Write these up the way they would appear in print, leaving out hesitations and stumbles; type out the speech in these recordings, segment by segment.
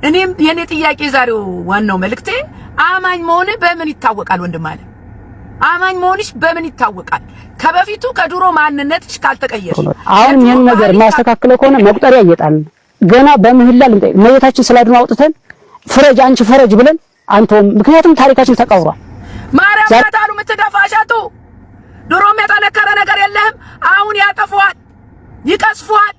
እኔም የኔ ጥያቄ ዛሬው ዋናው መልእክቴ አማኝ መሆንህ በምን ይታወቃል? ወንድም አለ አማኝ መሆንሽ በምን ይታወቃል? ከበፊቱ ከድሮ ማንነትሽ ካልተቀየርሽ። አሁን ይህን ነገር የማያስተካክለው ከሆነ መቁጠሪያ እየጣልን ገና በምህላ ልንጠይቅ እመቤታችን ስላድኖ አውጥተን ፍረጅ አንቺ ፍረጅ ብለን አንተውም። ምክንያቱም ታሪካችን ተቀብሯል። ማርያም ናት አሉ የምትደፋሸቱ። ድሮም የጠነከረ ነገር የለህም። አሁን ያጠፉሃል፣ ይቀስፉሃል።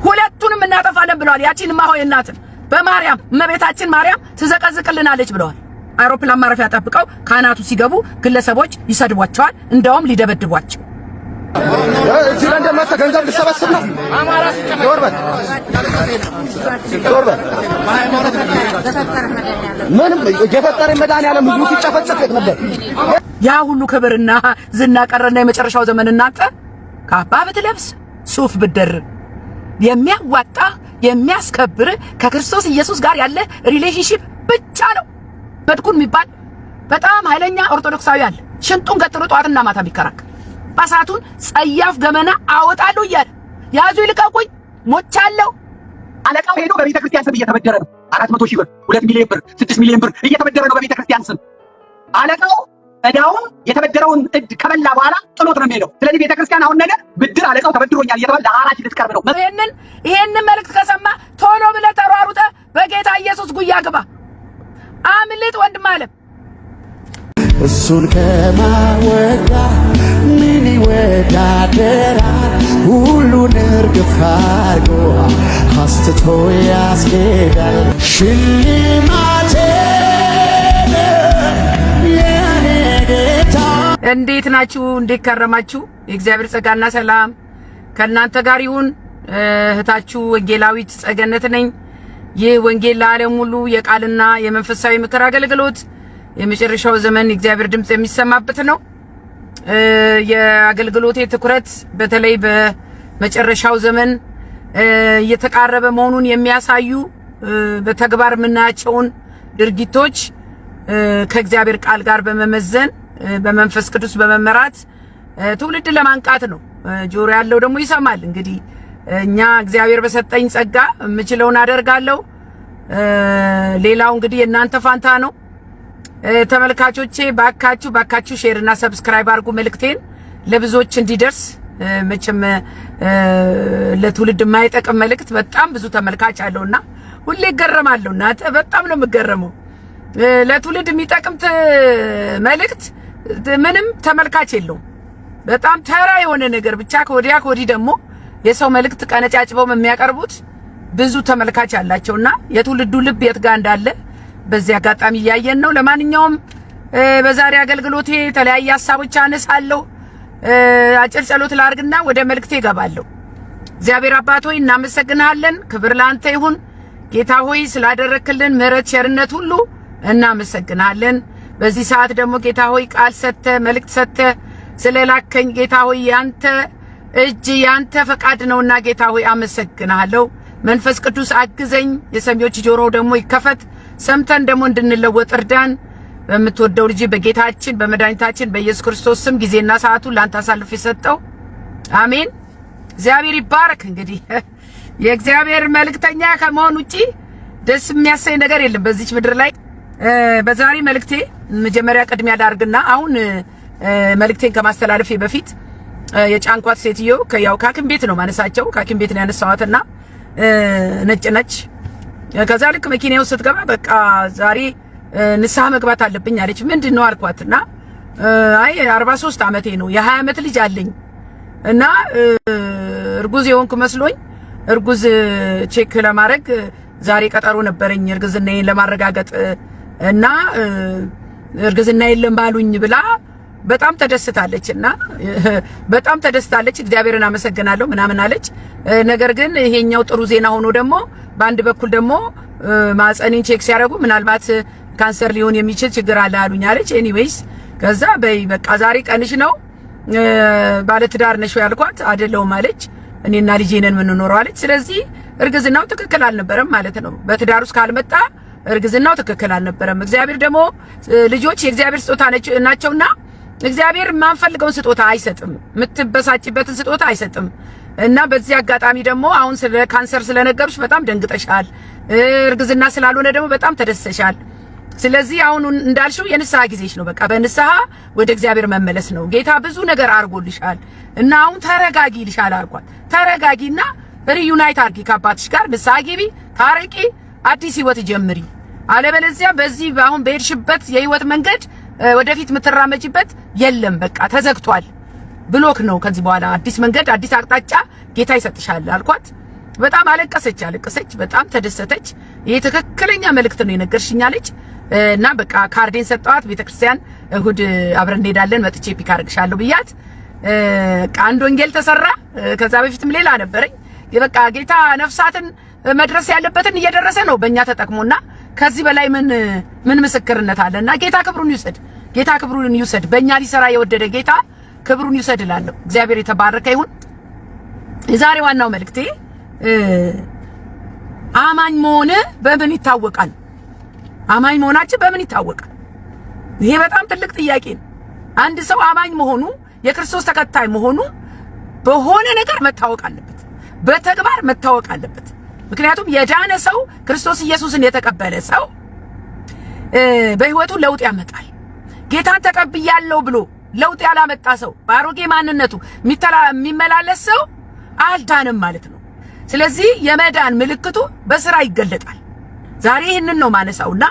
ሁለቱንም እናጠፋለን ብለዋል። ያቺን እማሆይ እናትን በማርያም እመቤታችን ማርያም ትዘቀዝቅልናለች ብለዋል። አይሮፕላን ማረፊያ ጠብቀው ካህናቱ ሲገቡ ግለሰቦች ይሰድቧቸዋል፣ እንደውም ሊደበድቧቸው። እዚህ ላይ እንደመጣ ገንዘብ ልሰበስብ ነው። ዞር በል ዞር በል። ምንም የፈጠረ መድኃኒዓለም ህዝቡ ሲጨፈጨፍ የት ነበር? ያ ሁሉ ክብርና ዝና ቀረና የመጨረሻው ዘመን እናንተ ካባ ብትለብስ ሱፍ ብትደርብ የሚያዋጣ የሚያስከብር ከክርስቶስ ኢየሱስ ጋር ያለ relationship ብቻ ነው። በድኩን የሚባል በጣም ኃይለኛ ኦርቶዶክሳዊ አለ። ሽንጡን ገትሮ ጠዋትና ማታ የሚከራከር ጳጳሳቱን ጸያፍ ገመና አወጣለሁ እያለ ያዙ ይልቀቁኝ፣ ሞቻለሁ። አለቃው ሄዶ በቤተ ክርስቲያን ስም እየተበደረ ነው። 400,000 ብር፣ 2 ሚሊዮን ብር፣ 6 ሚሊዮን ብር እየተበደረ ነው በቤተ ክርስቲያን ስም። አለቃው እዳውን የተበደረውን እድ ከበላ በኋላ ጥሎት ነው የሚሄደው። ስለዚህ ቤተ ክርስቲያን አሁን ነገ ብድር አለቃው ተበድሮኛል እየተባለ ለሐራጅ ልትቀርብ ነው። ይሄንን መልእክት ከሰማ ቶሎ ብለህ ተሯሩጠህ በጌታ ኢየሱስ ጉያ ግባ፣ አምልጥ ወንድም አለም። እሱን ከማወቅ ጋር ምን ይወዳደራል? ሁሉን እርግፍ አድርጎ አስትቶ ያስኬዳል። ሽልማቴ የኔ ጌታ። እንዴት ናችሁ? እንዴት ከረማችሁ? የእግዚአብሔር ጸጋና ሰላም ከእናንተ ጋር ይሁን። እህታችሁ ወንጌላዊት ጸገነት ነኝ። ይህ ወንጌል ለዓለም ሁሉ የቃልና የመንፈሳዊ ምክር አገልግሎት የመጨረሻው ዘመን የእግዚአብሔር ድምፅ የሚሰማበት ነው። የአገልግሎቴ ትኩረት በተለይ በመጨረሻው ዘመን እየተቃረበ መሆኑን የሚያሳዩ በተግባር የምናያቸውን ድርጊቶች ከእግዚአብሔር ቃል ጋር በመመዘን በመንፈስ ቅዱስ በመመራት ትውልድ ለማንቃት ነው። ጆሮ ያለው ደግሞ ይሰማል። እንግዲህ እኛ እግዚአብሔር በሰጠኝ ጸጋ የምችለውን አደርጋለሁ። ሌላው እንግዲህ የእናንተ ፋንታ ነው። ተመልካቾቼ ባካችሁ ባካችሁ share እና subscribe አድርጉ መልእክቴን ለብዙዎች እንዲደርስ። መቼም ለትውልድ የማይጠቅም መልእክት በጣም ብዙ ተመልካች አለውና ሁሌ እገረማለሁ። እናንተ በጣም ነው የምገረመው። ለትውልድ የሚጠቅም መልእክት ምንም ተመልካች የለውም። በጣም ተራ የሆነ ነገር ብቻ ከወዲያ ከወዲህ ደግሞ የሰው መልእክት ቀነጫጭበው የሚያቀርቡት ብዙ ተመልካች አላቸውና የትውልዱ ልብ የት ጋር እንዳለ በዚህ አጋጣሚ እያየን ነው። ለማንኛውም በዛሬ አገልግሎቴ የተለያየ ሀሳቦች አነሳለሁ። አጭር ጸሎት ላርግና ወደ መልእክቴ እገባለሁ። እግዚአብሔር አባት ሆይ እናመሰግንሃለን። ክብር ለአንተ ይሁን። ጌታ ሆይ ስላደረክልን ምሕረት፣ ቸርነት ሁሉ እናመሰግንሃለን። በዚህ ሰዓት ደግሞ ጌታ ሆይ ቃል ሰጥተ መልእክት ሰጥተ ስለላከኝ ጌታ ሆይ ያንተ እጅ ያንተ ፈቃድ ነውና ጌታ ሆይ አመሰግንሃለሁ። መንፈስ ቅዱስ አግዘኝ፣ የሰሚዎች ጆሮ ደግሞ ይከፈት፣ ሰምተን ደግሞ እንድንለወጥ እርዳን። በምትወደው ልጅ በጌታችን በመድኃኒታችን በኢየሱስ ክርስቶስ ስም ጊዜና ሰዓቱን ላንተ አሳልፌ ሰጠው። አሜን። እግዚአብሔር ይባረክ። እንግዲህ የእግዚአብሔር መልእክተኛ ከመሆን ውጪ ደስ የሚያሰኝ ነገር የለም በዚች ምድር ላይ። በዛሬ መልእክቴ መጀመሪያ ቅድሚያ ላድርግና አሁን መልእክቴን ከማስተላለፌ በፊት የጫንኳት ሴትዮ ከያው ከሐኪም ቤት ነው ማነሳቸው፣ ከሐኪም ቤት ነው ያነሳኋትና ነጭ ነች። ከዛ ልክ መኪናው ስትገባ በቃ ዛሬ ንስሐ መግባት አለብኝ አለች። ምንድን ነው አልኳትና አይ 43 ዓመቴ ነው የ20 ዓመት ልጅ አለኝ እና እርጉዝ የሆንኩ መስሎኝ እርጉዝ check ለማድረግ ዛሬ ቀጠሮ ነበረኝ እርግዝናዬን ለማረጋገጥ እና እርግዝና የለም ባሉኝ ብላ በጣም ተደስታለች። እና በጣም ተደስታለች። እግዚአብሔርን አመሰግናለሁ ምናምን አለች። ነገር ግን ይሄኛው ጥሩ ዜና ሆኖ ደግሞ በአንድ በኩል ደግሞ ማህፀኔን check ሲያደርጉ ምናልባት ካንሰር ሊሆን የሚችል ችግር አለ አሉኝ አለች። Anyways ከዛ በይ በቃ ዛሬ ቀንሽ ነው ባለትዳር ነሽ ወይ አልኳት። አይደለሁም አለች። እኔና ልጄ ነን የምንኖረው አለች። ስለዚህ እርግዝናው ትክክል አልነበረም ማለት ነው። በትዳር ውስጥ ካልመጣ እርግዝናው ትክክል አልነበረም። እግዚአብሔር ደግሞ ልጆች የእግዚአብሔር ስጦታ ናቸውና እግዚአብሔር የማንፈልገውን ስጦታ አይሰጥም። የምትበሳጭበትን ስጦታ አይሰጥም። እና በዚህ አጋጣሚ ደግሞ አሁን ስለ ካንሰር ስለነገሩሽ በጣም ደንግጠሻል። እርግዝና ስላልሆነ ደግሞ በጣም ተደስተሻል። ስለዚህ አሁን እንዳልሽው የንስሐ ጊዜሽ ነው። በቃ በንስሐ ወደ እግዚአብሔር መመለስ ነው። ጌታ ብዙ ነገር አድርጎልሻል እና አሁን ተረጋጊ ይልሻል አልኳት። ተረጋጊና reunite አድርጊ ከአባትሽ ጋር፣ ንስሐ ግቢ፣ ታረቂ፣ አዲስ ህይወት ጀምሪ። አለበለዚያ በዚህ አሁን በሄድሽበት የህይወት መንገድ ወደፊት የምትራመጂበት የለም። በቃ ተዘግቷል፣ block ነው። ከዚህ በኋላ አዲስ መንገድ፣ አዲስ አቅጣጫ ጌታ ይሰጥሻል አልኳት። በጣም አለቀሰች አለቀሰች፣ በጣም ተደሰተች። ይሄ ትክክለኛ መልእክት ነው የነገርሽኝ አለች። እና በቃ ካርዴን ሰጠዋት። ቤተክርስቲያን እሁድ አብረን እንሄዳለን፣ መጥቼ pick አድርግሻለሁ ብያት አንድ ወንጌል ተሰራ። ከዛ በፊትም ሌላ ነበረኝ። በቃ ጌታ ነፍሳትን መድረስ ያለበትን እየደረሰ ነው በእኛ ተጠቅሞና ከዚህ በላይ ምን ምን ምስክርነት አለና ጌታ ክብሩን ይውሰድ። ጌታ ክብሩን ይውሰድ። በእኛ ሊሰራ የወደደ ጌታ ክብሩን ይውሰድ እላለሁ። እግዚአብሔር የተባረከ ይሁን። የዛሬ ዋናው መልእክቴ አማኝ መሆን በምን ይታወቃል? አማኝ መሆናችን በምን ይታወቃል? ይሄ በጣም ትልቅ ጥያቄ ነው። አንድ ሰው አማኝ መሆኑ፣ የክርስቶስ ተከታይ መሆኑ በሆነ ነገር መታወቅ አለበት፣ በተግባር መታወቅ አለበት። ምክንያቱም የዳነ ሰው፣ ክርስቶስ ኢየሱስን የተቀበለ ሰው በህይወቱ ለውጥ ያመጣል። ጌታን ተቀብያለሁ ብሎ ለውጥ ያላመጣ ሰው፣ በአሮጌ ማንነቱ የሚመላለስ ሰው አልዳንም ማለት ነው። ስለዚህ የመዳን ምልክቱ በስራ ይገለጣል። ዛሬ ይህንን ነው ማነሳውና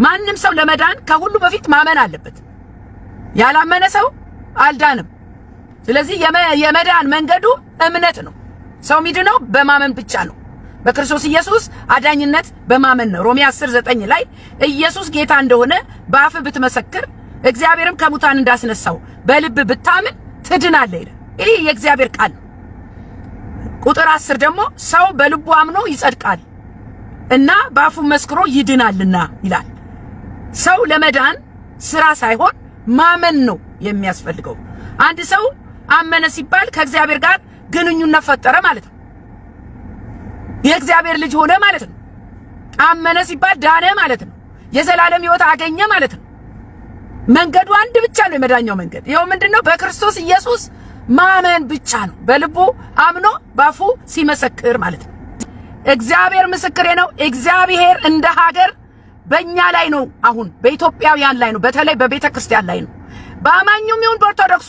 ማንም ሰው ለመዳን ከሁሉ በፊት ማመን አለበት። ያላመነ ሰው አልዳንም። ስለዚህ የመዳን መንገዱ እምነት ነው። ሰው ሚድነው በማመን ብቻ ነው። በክርስቶስ ኢየሱስ አዳኝነት በማመን ነው። ሮሜ 10:9 ላይ ኢየሱስ ጌታ እንደሆነ በአፍ ብትመሰክር፣ እግዚአብሔርም ከሙታን እንዳስነሳው በልብ ብታምን ትድናለህ ይላል። ይህ የእግዚአብሔር ቃል ነው። ቁጥር 10 ደግሞ ሰው በልቡ አምኖ ይጸድቃል እና በአፉ መስክሮ ይድናልና ይላል። ሰው ለመዳን ስራ ሳይሆን ማመን ነው የሚያስፈልገው። አንድ ሰው አመነ ሲባል ከእግዚአብሔር ጋር ግንኙነት ፈጠረ ማለት ነው። የእግዚአብሔር ልጅ ሆነ ማለት ነው። አመነ ሲባል ዳነ ማለት ነው። የዘላለም ሕይወት አገኘ ማለት ነው። መንገዱ አንድ ብቻ ነው፣ የመዳኛው መንገድ ይኸው ምንድነው? በክርስቶስ ኢየሱስ ማመን ብቻ ነው። በልቡ አምኖ ባፉ ሲመሰክር ማለት ነው። እግዚአብሔር ምስክሬ ነው። እግዚአብሔር እንደ ሀገር በእኛ ላይ ነው፣ አሁን በኢትዮጵያውያን ላይ ነው፣ በተለይ በቤተ ክርስቲያን ላይ ነው። በአማኙም ይሁን በኦርቶዶክሱ፣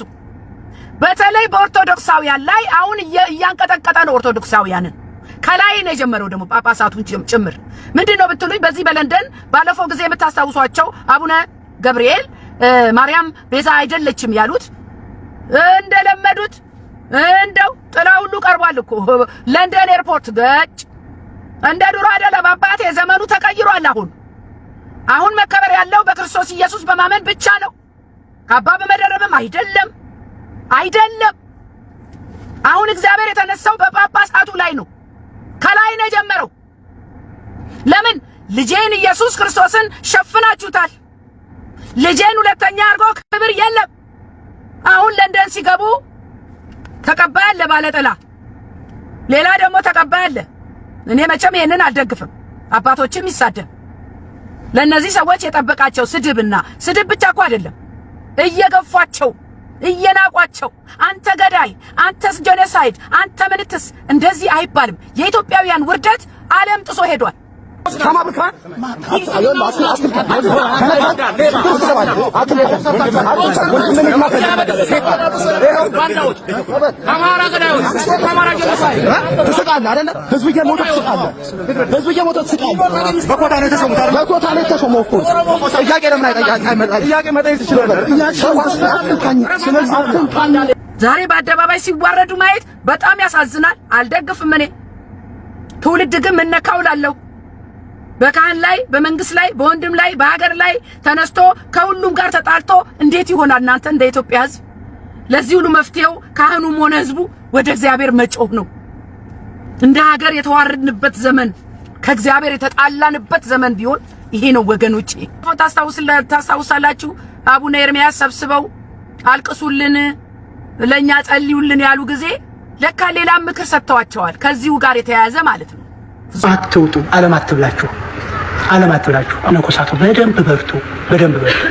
በተለይ በኦርቶዶክሳውያን ላይ አሁን እያንቀጠቀጠ ነው። ኦርቶዶክሳውያንን ከላይ ነው የጀመረው፣ ደግሞ ጳጳሳቱን ጭምር። ምንድን ነው ብትሉኝ፣ በዚህ በለንደን ባለፈው ጊዜ የምታስታውሷቸው አቡነ ገብርኤል ማርያም ቤዛ አይደለችም ያሉት፣ እንደለመዱት እንደው ጥላ ሁሉ ቀርቧል እኮ ለንደን ኤርፖርት ገጭ። እንደ ድሮ አይደለም አባቴ፣ ዘመኑ ተቀይሯል። አሁን አሁን መከበር ያለው በክርስቶስ ኢየሱስ በማመን ብቻ ነው። ካባ በመደረብም አይደለም፣ አይደለም። አሁን እግዚአብሔር የተነሳው በጳጳሳቱ ላይ ነው። ከላይ ነው የጀመረው። ለምን? ልጄን ኢየሱስ ክርስቶስን ሸፍናችሁታል። ልጄን ሁለተኛ አድርጎ ክብር የለም። አሁን ለንደን ሲገቡ ተቀባይ አለ ባለጥላ፣ ሌላ ደግሞ ተቀባይ አለ። እኔ መቼም ይሄንን አልደግፍም። አባቶችም ይሳደብ። ለእነዚህ ሰዎች የጠበቃቸው ስድብና ስድብ ብቻ እኮ አይደለም፣ እየገፏቸው፣ እየናቋቸው፣ አንተ ገዳይ፣ አንተስ genocide፣ አንተ ምንትስ፣ እንደዚህ አይባልም። የኢትዮጵያውያን ውርደት ዓለም ጥሶ ሄዷል። ሻማ ትስቃለህ አይደለ? ህዝብ እየሞተ ትስቃለህ። ህዝብ እየሞተ ትስቃለህ። በኮታ ነው የተሾሙት አይደል? በኮታ ነው የተሾመው። Of course ጥያቄ ለምን ጥያቄ መጠየቅ ትችላለህ። አትንካኝ። ዛሬ በአደባባይ ሲዋረዱ ማየት በጣም ያሳዝናል። አልደግፍም እኔ። ትውልድ ግን ምን ነካው እላለሁ። በካህን ላይ፣ በመንግስት ላይ፣ በወንድም ላይ፣ በሀገር ላይ ተነስቶ ከሁሉም ጋር ተጣልቶ እንዴት ይሆናል? እናንተ እንደ ኢትዮጵያ ህዝብ ለዚህ ሁሉ መፍትሄው ካህኑም ሆነ ህዝቡ ወደ እግዚአብሔር መጮህ ነው። እንደ ሀገር የተዋረድንበት ዘመን፣ ከእግዚአብሔር የተጣላንበት ዘመን ቢሆን ይሄ ነው ወገኖቼ። ታስታውሳላችሁ አቡነ ኤርሚያስ ሰብስበው አልቅሱልን፣ ለኛ ጸልዩልን ያሉ ጊዜ ለካ ሌላም ምክር ሰጥተዋቸዋል። ከዚሁ ጋር የተያያዘ ማለት ነው። አትውጡ፣ ዓለም አትብላችሁ፣ ዓለም አትብላችሁ። መነኮሳቱ በደንብ በርቱ፣ በደንብ በርቱ።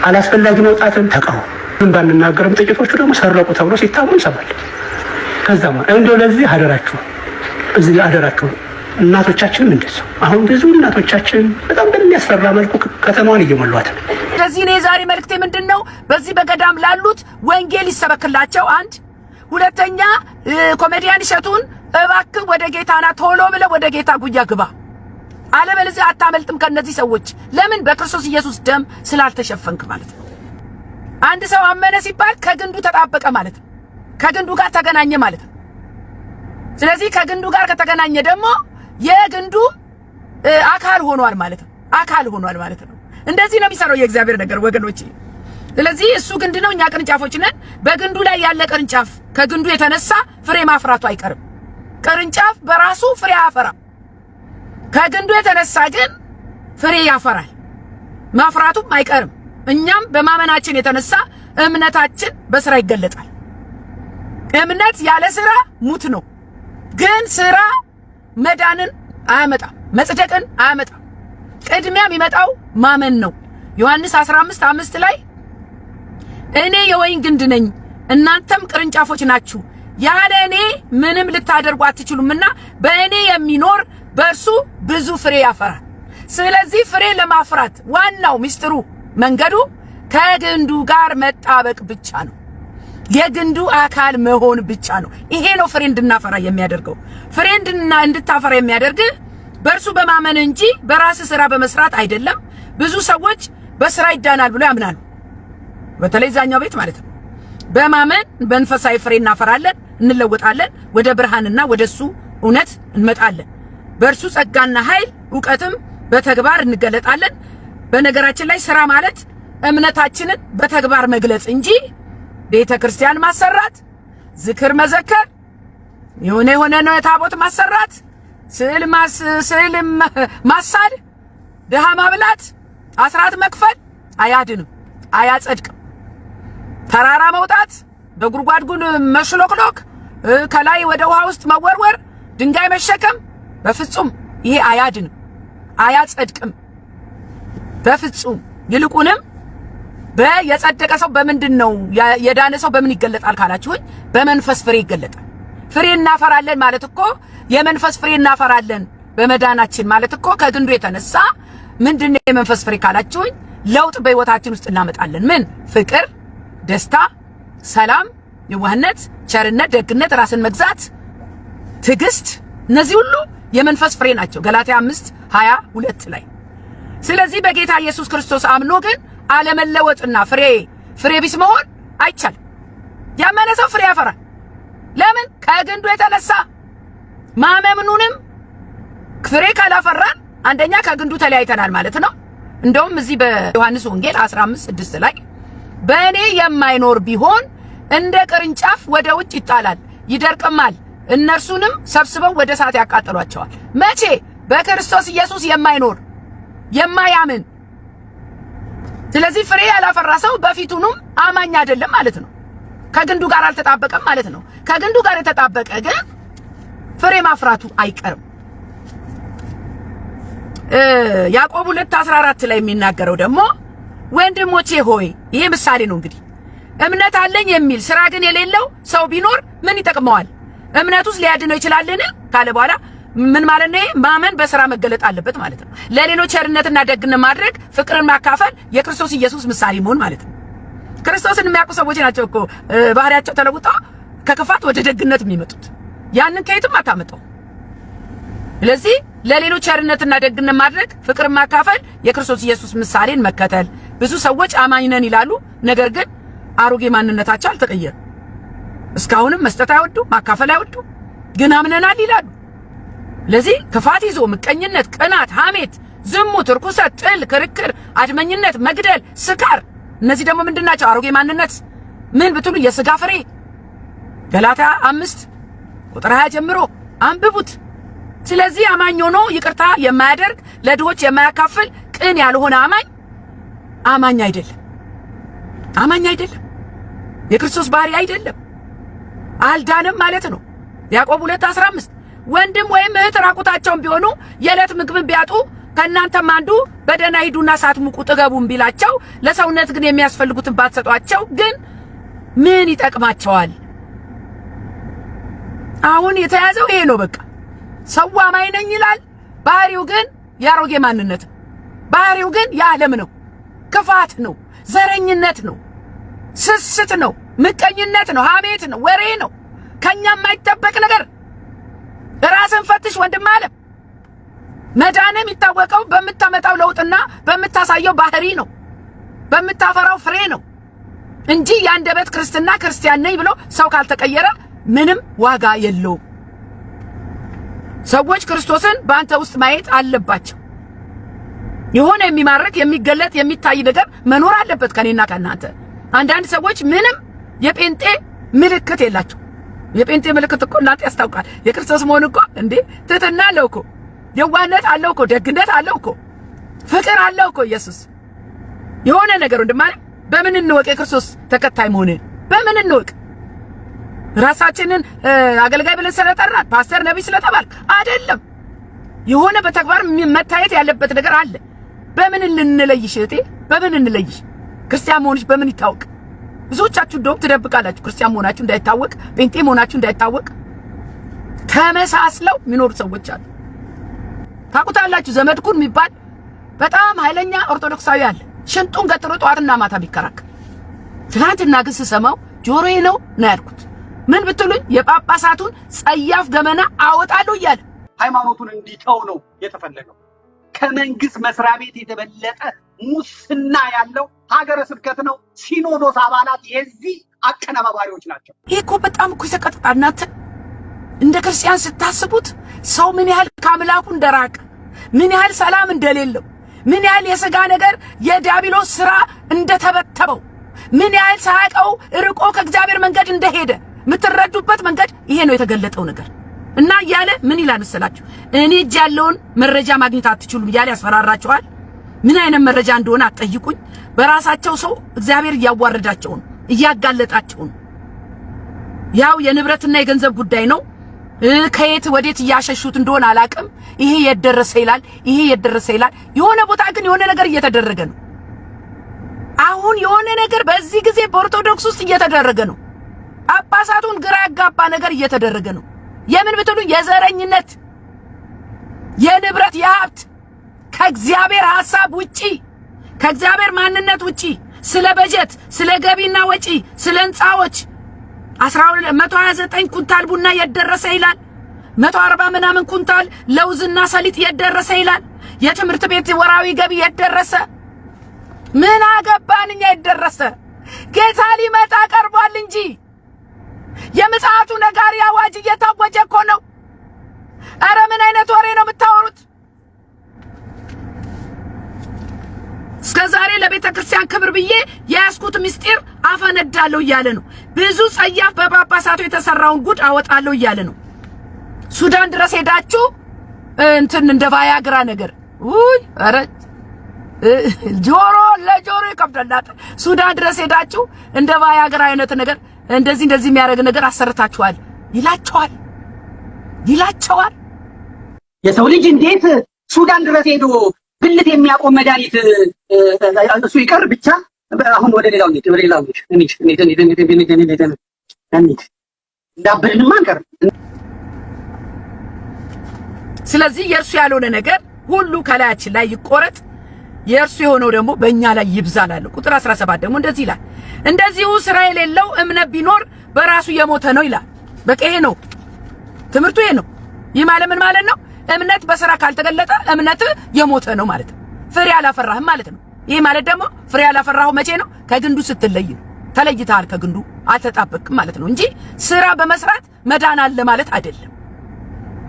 አላስፈላጊ መውጣትን ተቃወሙ። ምን ባንናገርም ጥቂቶቹ ደግሞ ሰረቁ ተብሎ ሲታሙ እንሰማለን። ከዛ እንደው ለዚህ አደራችሁ፣ እዚህ አደራችሁ እናቶቻችንም እንደዚያው አሁን ብዙ እናቶቻችን በጣም በሚያስፈራ መልኩ ከተማዋን እየሞሏት ነው። ስለዚህ እኔ ዛሬ መልእክቴ ምንድን ነው? በዚህ በገዳም ላሉት ወንጌል ይሰበክላቸው። አንድ ሁለተኛ፣ ኮሜዲያን እሸቱን እባክህ ወደ ጌታና ቶሎ ብለህ ወደ ጌታ ጉያ ግባ፣ አለበለዚያ አታመልጥም ከነዚህ ሰዎች። ለምን? በክርስቶስ ኢየሱስ ደም ስላልተሸፈንክ ማለት ነው። አንድ ሰው አመነ ሲባል ከግንዱ ተጣበቀ ማለት ነው። ከግንዱ ጋር ተገናኘ ማለት ነው። ስለዚህ ከግንዱ ጋር ከተገናኘ ደግሞ የግንዱ አካል ሆኗል ማለት ነው። አካል ሆኗል ማለት ነው። እንደዚህ ነው የሚሰራው የእግዚአብሔር ነገር ወገኖች። ስለዚህ እሱ ግንድ ነው፣ እኛ ቅርንጫፎች ነን። በግንዱ ላይ ያለ ቅርንጫፍ ከግንዱ የተነሳ ፍሬ ማፍራቱ አይቀርም። ቅርንጫፍ በራሱ ፍሬ አያፈራም። ከግንዱ የተነሳ ግን ፍሬ ያፈራል፣ ማፍራቱም አይቀርም። እኛም በማመናችን የተነሳ እምነታችን በስራ ይገለጣል። እምነት ያለ ስራ ሙት ነው። ግን ስራ መዳንን አያመጣም፣ መጽደቅን አያመጣም። ቅድሚያ የሚመጣው ማመን ነው። ዮሐንስ 15:5 ላይ እኔ የወይን ግንድ ነኝ እናንተም ቅርንጫፎች ናችሁ፣ ያለ እኔ ምንም ልታደርጉ አትችሉምና በእኔ የሚኖር በእርሱ ብዙ ፍሬ ያፈራል። ስለዚህ ፍሬ ለማፍራት ዋናው ሚስጥሩ መንገዱ ከግንዱ ጋር መጣበቅ ብቻ ነው። የግንዱ አካል መሆን ብቻ ነው። ይሄ ነው ፍሬ እንድናፈራ የሚያደርገው። ፍሬ እንድታፈራ የሚያደርግ በእርሱ በማመን እንጂ በራስ ስራ በመስራት አይደለም። ብዙ ሰዎች በስራ ይዳናል ብሎ ያምናሉ። በተለይ ዛኛው ቤት ማለት ነው። በማመን መንፈሳዊ ፍሬ እናፈራለን፣ እንለወጣለን፣ ወደ ብርሃንና ወደ እሱ እውነት እንመጣለን። በእርሱ ጸጋና ኃይል እውቀትም በተግባር እንገለጣለን። በነገራችን ላይ ስራ ማለት እምነታችንን በተግባር መግለጽ እንጂ ቤተ ክርስቲያን ማሰራት፣ ዝክር መዘከር፣ የሆነ የሆነ ነው ታቦት ማሰራት፣ ስዕል ማሳል፣ ድሃ ማብላት፣ አስራት መክፈል አያድንም፣ አያጸድቅም። ተራራ መውጣት፣ በጉድጓድ ጉን መሽሎክሎክ፣ ከላይ ወደ ውሃ ውስጥ መወርወር፣ ድንጋይ መሸከም በፍጹም ይሄ አያድንም፣ አያጸድቅም በፍጹም። ይልቁንም የጸደቀ ሰው በምንድን ነው የዳነ ሰው በምን ይገለጣል ካላችሁኝ፣ በመንፈስ ፍሬ ይገለጣል። ፍሬ እናፈራለን ማለት እኮ የመንፈስ ፍሬ እናፈራለን በመዳናችን ማለት እኮ ከግንዱ የተነሳ ምንድን ነው የመንፈስ ፍሬ ካላችሁኝ፣ ለውጥ በህይወታችን ውስጥ እናመጣለን። ምን? ፍቅር፣ ደስታ፣ ሰላም፣ የዋህነት፣ ቸርነት፣ ደግነት፣ ራስን መግዛት፣ ትዕግስት፣ እነዚህ ሁሉ የመንፈስ ፍሬ ናቸው። ገላትያ 5:22 ላይ። ስለዚህ በጌታ ኢየሱስ ክርስቶስ አምኖ ግን አለመለወጥና ፍሬ ቢስ መሆን አይቻልም። ያመነ ሰው ፍሬ ያፈራል። ለምን? ከግንዱ የተነሳ ማመኑንም ፍሬ ካላፈራን አንደኛ ከግንዱ ተለያይተናል ማለት ነው። እንደውም እዚህ በዮሐንስ ወንጌል 15:6 ላይ በእኔ የማይኖር ቢሆን እንደ ቅርንጫፍ ወደ ውጭ ይጣላል ይደርቅማል፣ እነርሱንም ሰብስበው ወደ እሳት ያቃጥሏቸዋል። መቼ? በክርስቶስ ኢየሱስ የማይኖር የማያምን። ስለዚህ ፍሬ ያላፈራ ሰው በፊቱንም አማኝ አይደለም ማለት ነው። ከግንዱ ጋር አልተጣበቀም ማለት ነው። ከግንዱ ጋር የተጣበቀ ግን ፍሬ ማፍራቱ አይቀርም። ያዕቆብ 2:14 ላይ የሚናገረው ደግሞ ወንድሞቼ ሆይ፣ ይሄ ምሳሌ ነው እንግዲህ፣ እምነት አለኝ የሚል ስራ ግን የሌለው ሰው ቢኖር ምን ይጠቅመዋል? እምነቱስ ሊያድነው ይችላልን? ካለ በኋላ ምን ማለት ነው? ማመን በስራ መገለጥ አለበት ማለት ነው። ለሌሎች ቸርነትና ደግነት ማድረግ፣ ፍቅርን ማካፈል የክርስቶስ ኢየሱስ ምሳሌ መሆን ማለት ነው። ክርስቶስን የሚያውቁ ሰዎች ናቸው እኮ ባህሪያቸው ተለውጦ ከክፋት ወደ ደግነት የሚመጡት። ያንን ከየትም አታመጣው። ስለዚህ ለሌሎች ቸርነትና ደግነት ማድረግ፣ ፍቅርን ማካፈል፣ የክርስቶስ ኢየሱስ ምሳሌን መከተል። ብዙ ሰዎች አማኝ ነን ይላሉ፣ ነገር ግን አሮጌ ማንነታቸው አልተቀየረም። እስካሁንም መስጠት አይወዱ፣ ማካፈል አይወዱ፣ ግን አምነናል ይላሉ። ለዚህ ክፋት ይዞ ምቀኝነት፣ ቅናት፣ ሐሜት፣ ዝሙት፣ ርኩሰት፣ ጥል፣ ክርክር፣ አድመኝነት፣ መግደል፣ ስካር፣ እነዚህ ደግሞ ምንድን ናቸው? አሮጌ ማንነት ምን ብትሉ የስጋ ፍሬ። ገላትያ 5 ቁጥር 20 ጀምሮ አንብቡት። ስለዚህ አማኝ ሆኖ ይቅርታ የማያደርግ ለድሆች የማያካፍል ቅን ያልሆነ አማኝ አማኝ አይደለም። አማኝ አይደለም። የክርስቶስ ባህሪ አይደለም። አልዳንም ማለት ነው። ያዕቆብ 2:15 ወንድም ወይም እህት ራቁታቸውን ቢሆኑ የዕለት ምግብን ቢያጡ ከእናንተም አንዱ በደህና ሂዱና ሳትሙቁ ጥገቡን ቢላቸው ለሰውነት ግን የሚያስፈልጉትን ባትሰጧቸው ግን ምን ይጠቅማቸዋል? አሁን የተያዘው ይሄ ነው። በቃ ሰው አማኝ ነኝ ይላል። ባህሪው ግን የአሮጌ ማንነት ነው። ባህሪው ግን የዓለም ነው፣ ክፋት ነው፣ ዘረኝነት ነው፣ ስስት ነው፣ ምቀኝነት ነው፣ ሐሜት ነው፣ ወሬ ነው፣ ከኛ የማይጠበቅ ነገር። ራስን ፈትሽ ወንድም አለ። መዳን የሚታወቀው በምታመጣው ለውጥና በምታሳየው ባህሪ ነው፣ በምታፈራው ፍሬ ነው እንጂ የአንደበት ክርስትና ክርስቲያን ነኝ ብሎ ሰው ካልተቀየረ ምንም ዋጋ የለውም። ሰዎች ክርስቶስን በአንተ ውስጥ ማየት አለባቸው። የሆነ የሚማርክ፣ የሚገለጥ፣ የሚታይ ነገር መኖር አለበት ከኔና ከእናንተ። አንዳንድ ሰዎች ምንም የጴንጤ ምልክት የላቸው። የጴንጤ ምልክት እኮ እናንተ ያስታውቃል። የክርስቶስ መሆን እኮ እንዴ ትህትና አለው እኮ፣ የዋህነት አለው እኮ፣ ደግነት አለው እኮ፣ ፍቅር አለው እኮ ኢየሱስ። የሆነ ነገር ወንድም አለ። በምን እንወቅ የክርስቶስ ተከታይ መሆንን? በምን እንወቅ? ራሳችንን አገልጋይ ብለን ስለጠራን፣ ፓስተር ነቢይ ስለተባልክ አይደለም። የሆነ በተግባር መታየት ያለበት ነገር አለ። በምን እንለይሽ እህቴ? በምን እንለይሽ? ክርስቲያን መሆንሽ በምን ይታወቅ? ብዙዎቻችሁ እንደውም ትደብቃላችሁ። ክርስቲያን መሆናችሁ እንዳይታወቅ፣ ጴንጤ መሆናችሁ እንዳይታወቅ ተመሳስለው የሚኖሩ ሰዎች አሉ። ታውቁታላችሁ። ዘመድኩን የሚባል በጣም ኃይለኛ ኦርቶዶክሳዊ አለ። ሽንጡን ገትሮ ጠዋትና ማታ ቢከራከር። ትናንትና ግን ስሰማው ጆሮዬ ነው ነው ያልኩት። ምን ብትሉኝ የጳጳሳቱን ጸያፍ ገመና አወጣለሁ እያለ ሃይማኖቱን እንዲተው ነው የተፈለገው። ከመንግስት መስሪያ ቤት የተበለጠ ሙስና ያለው ሀገረ ስብከት ነው። ሲኖዶስ አባላት የዚህ አቀነባባሪዎች ናቸው። ይሄ እኮ በጣም እኮ ይሰቀጥጣል። እናንተ እንደ ክርስቲያን ስታስቡት ሰው ምን ያህል ከአምላኩ እንደራቀ፣ ምን ያህል ሰላም እንደሌለው፣ ምን ያህል የሥጋ ነገር የዲያብሎስ ሥራ እንደተበተበው፣ ምን ያህል ሳያውቀው ርቆ ከእግዚአብሔር መንገድ እንደሄደ የምትረዱበት መንገድ ይሄ ነው የተገለጠው ነገር። እና እያለ ምን ይላል መሰላችሁ? እኔ እጅ ያለውን መረጃ ማግኘት አትችሉም እያለ ያስፈራራቸዋል። ምን አይነት መረጃ እንደሆነ አትጠይቁኝ። በራሳቸው ሰው እግዚአብሔር እያዋረዳቸው ነው፣ እያጋለጣቸው ነው። ያው የንብረትና የገንዘብ ጉዳይ ነው። ከየት ወዴት እያሸሹት እንደሆነ አላቅም። ይሄ የደረሰ ይላል፣ ይሄ የደረሰ ይላል። የሆነ ቦታ ግን የሆነ ነገር እየተደረገ ነው። አሁን የሆነ ነገር በዚህ ጊዜ በኦርቶዶክስ ውስጥ እየተደረገ ነው። ጳጳሳቱን ግራ ያጋባ ነገር እየተደረገ ነው። የምን ብትሉ የዘረኝነት፣ የንብረት፣ የሀብት ከእግዚአብሔር ሐሳብ ውጪ፣ ከእግዚአብሔር ማንነት ውጪ፣ ስለ በጀት፣ ስለ ገቢና ወጪ፣ ስለ ህንፃዎች 129 ኩንታል ቡና የደረሰ ይላል። 140 ምናምን ኩንታል ለውዝና ሰሊጥ የደረሰ ይላል። የትምህርት ቤት ወራዊ ገቢ የደረሰ፣ ምን አገባን እኛ የደረሰ። ጌታ ሊመጣ ቀርቧል እንጂ የምጽአቱ ነጋሪ አዋጅ እየታወጀ እኮ ነው። ኧረ ምን አይነት ወሬ ነው የምታወሩት? እስከ ዛሬ ለቤተ ክርስቲያን ክብር ብዬ የያዝኩት ምስጢር አፈነዳለሁ እያለ ነው። ብዙ ጸያፍ በጳጳሳቱ የተሰራውን ጉድ አወጣለሁ እያለ ነው። ሱዳን ድረስ ሄዳችሁ እንትን እንደ ቫያግራ ነገር፣ ውይ ኧረ ጆሮ ለጆሮ ይከብዳል። ሱዳን ድረስ ሄዳችሁ እንደ ቫያግራ አይነት ነገር እንደዚህ እንደዚህ የሚያደርግ ነገር አሰርታችኋል ይላቸዋል ይላቸዋል። የሰው ልጅ እንዴት ሱዳን ድረስ ሄዶ ብልት የሚያቆም መድኃኒት፣ እሱ ይቀር ብቻ አሁን ወደ ሌላው እንሂድ፣ ወደ ሌላው እንሂድ፣ እንሂድ፣ እንሂድ፣ እንሂድ፣ እንሂድ፣ እንሂድ፣ እንሂድ፣ እንሂድ፣ እንዳበድንማ አንቀርም። ስለዚህ የእርሱ ያልሆነ ነገር ሁሉ ከላያችን ላይ ይቆረጥ፣ የእርሱ የሆነው ደግሞ በእኛ ላይ ይብዛል አለ። ቁጥር 17 ደግሞ እንደዚህ ይላል፣ እንደዚሁ ስራ የሌለው እምነት ቢኖር በራሱ የሞተ ነው ይላል። በቃ ይሄ ነው ትምህርቱ፣ ይሄ ነው። ይህ ማለት ምን ማለት ነው? እምነት በስራ ካልተገለጠ እምነት የሞተ ነው ማለት ነው። ፍሬ አላፈራህም ማለት ነው። ይህ ማለት ደግሞ ፍሬ ያላፈራኸው መቼ ነው? ከግንዱ ስትለይ ነው። ተለይተሃል፣ ከግንዱ አልተጣበቅም ማለት ነው እንጂ ስራ በመስራት መዳን አለ ማለት አይደለም።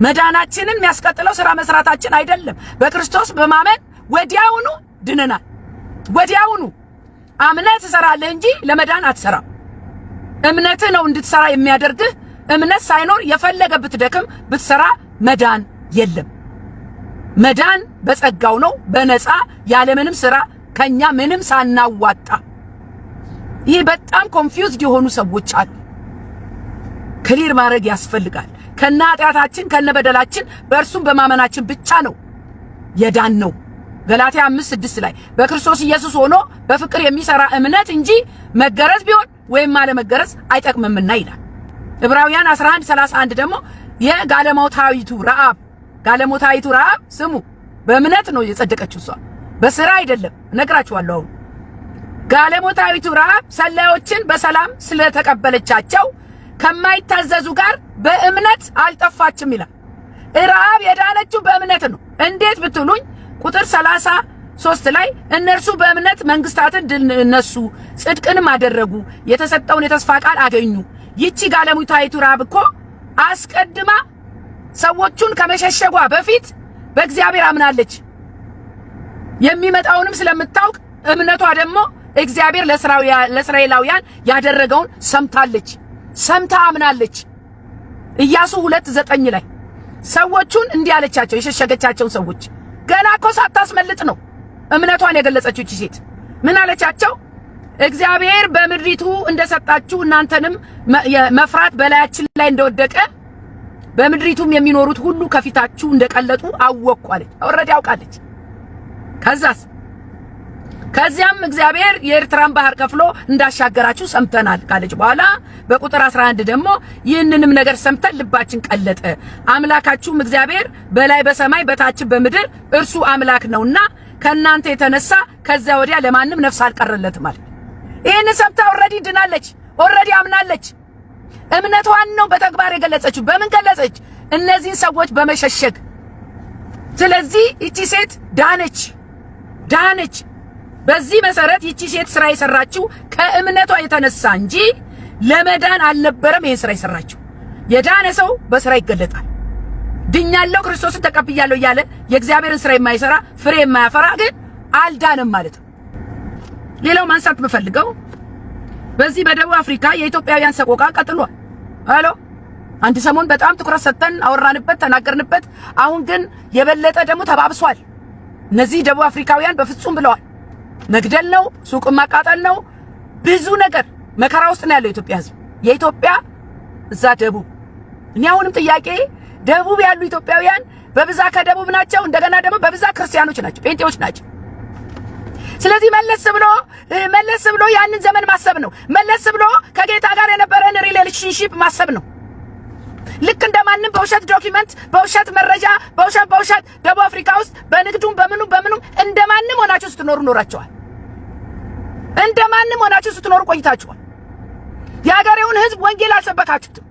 መዳናችንን የሚያስቀጥለው ስራ መስራታችን አይደለም። በክርስቶስ በማመን ወዲያውኑ ድነናል። ወዲያውኑ አምነህ ትሰራለህ እንጂ ለመዳን አትሰራም። እምነትህ ነው እንድትሰራ የሚያደርግህ። እምነት ሳይኖር የፈለገ ብትደክም ብትሰራ መዳን የለም። መዳን በጸጋው ነው፣ በነፃ፣ ያለምንም ስራ፣ ከኛ ምንም ሳናዋጣ። ይህ በጣም confused የሆኑ ሰዎች አሉ። Clear ማድረግ ያስፈልጋል። ከነ ኃጢአታችን ከነ በደላችን በእርሱም በማመናችን ብቻ ነው የዳን ነው። ገላትያ 5:6 ላይ በክርስቶስ ኢየሱስ ሆኖ በፍቅር የሚሰራ እምነት እንጂ መገረዝ ቢሆን ወይም አለመገረዝ አይጠቅምምና ይላል። ዕብራውያን 11:31 ደግሞ የጋለሞታይቱ ረዓብ፣ ጋለሞታይቱ ረዓብ ስሙ፣ በእምነት ነው የጸደቀችው እሷ በስራ አይደለም። እነግራችኋለሁ አሁን። ጋለሞታይቱ ረዓብ ሰላዮችን በሰላም ስለተቀበለቻቸው ከማይታዘዙ ጋር በእምነት አልጠፋችም ይላል። ረዓብ የዳነችው በእምነት ነው። እንዴት ብትሉኝ ቁጥር 33 ላይ እነርሱ በእምነት መንግስታትን ድል ነሱ፣ ጽድቅንም አደረጉ፣ የተሰጠውን የተስፋ ቃል አገኙ። ይቺ ጋለሞታይቱ ረዓብ እኮ አስቀድማ ሰዎቹን ከመሸሸጓ በፊት በእግዚአብሔር አምናለች። የሚመጣውንም ስለምታውቅ እምነቷ ደግሞ እግዚአብሔር ለእስራኤላውያን ያደረገውን ሰምታለች፣ ሰምታ አምናለች። ኢያሱ 2:9 ላይ ሰዎቹን እንዲህ አለቻቸው፣ የሸሸገቻቸውን ሰዎች ገና እኮ ሳታስመልጥ ነው እምነቷን የገለጸችው ይቺ ሴት። ምን አለቻቸው? እግዚአብሔር በምድሪቱ እንደሰጣችሁ እናንተንም መፍራት በላያችን ላይ እንደወደቀ በምድሪቱም የሚኖሩት ሁሉ ከፊታችሁ እንደቀለጡ አወቅኩ አለች። Already አውቃለች። ከዛስ ከዚያም እግዚአብሔር የኤርትራን ባህር ከፍሎ እንዳሻገራችሁ ሰምተናል ካለች በኋላ በቁጥር 11 ደግሞ ይህንንም ነገር ሰምተን ልባችን ቀለጠ፣ አምላካችሁም እግዚአብሔር በላይ በሰማይ በታች በምድር እርሱ አምላክ ነውና ከእናንተ የተነሳ ከዚያ ወዲያ ለማንም ነፍስ አልቀረለትም አለ። ይህን ሰምታ already ድናለች፣ already አምናለች። እምነቷን ነው በተግባር የገለጸችው። በምን ገለጸች? እነዚህን ሰዎች በመሸሸግ። ስለዚህ ይቺ ሴት ዳነች፣ ዳነች። በዚህ መሰረት ይቺ ሴት ስራ የሰራችው ከእምነቷ የተነሳ እንጂ ለመዳን አልነበረም። ይሄን ስራ የሰራችው የዳነ ሰው በስራ ይገለጣል። ድኛለሁ፣ ክርስቶስን ተቀብያለሁ እያለ የእግዚአብሔርን ስራ የማይሰራ፣ ፍሬ የማያፈራ ግን አልዳንም ማለት ነው። ሌላው ማንሳት የምፈልገው በዚህ በደቡብ አፍሪካ የኢትዮጵያውያን ሰቆቃ ቀጥሏል። አሎ አንድ ሰሞን በጣም ትኩረት ሰጥተን አወራንበት፣ ተናገርንበት። አሁን ግን የበለጠ ደግሞ ተባብሷል። እነዚህ ደቡብ አፍሪካውያን በፍጹም ብለዋል። መግደል ነው፣ ሱቅ ማቃጠል ነው፣ ብዙ ነገር መከራ ውስጥ ነው ያለው የኢትዮጵያ ሕዝብ። የኢትዮጵያ እዛ ደቡብ፣ እኔ አሁንም ጥያቄ ደቡብ ያሉ ኢትዮጵያውያን በብዛት ከደቡብ ናቸው። እንደገና ደግሞ በብዛት ክርስቲያኖች ናቸው፣ ጴንጤዎች ናቸው። ስለዚህ መለስ ብሎ መለስ ብሎ ያንን ዘመን ማሰብ ነው። መለስ ብሎ ከጌታ ጋር የነበረን relationship ማሰብ ነው። ልክ እንደማንም በውሸት document፣ በውሸት መረጃ፣ በውሸት በውሸት ደቡብ አፍሪካ ውስጥ በንግዱም በምኑም በምኑም እንደማንም ሆናችሁ ስትኖሩ ኖራችኋል። እንደማንም ሆናችሁ ስትኖሩ ቆይታችኋል። የሀገሬውን ሕዝብ ወንጌል አልሰበካችሁትም።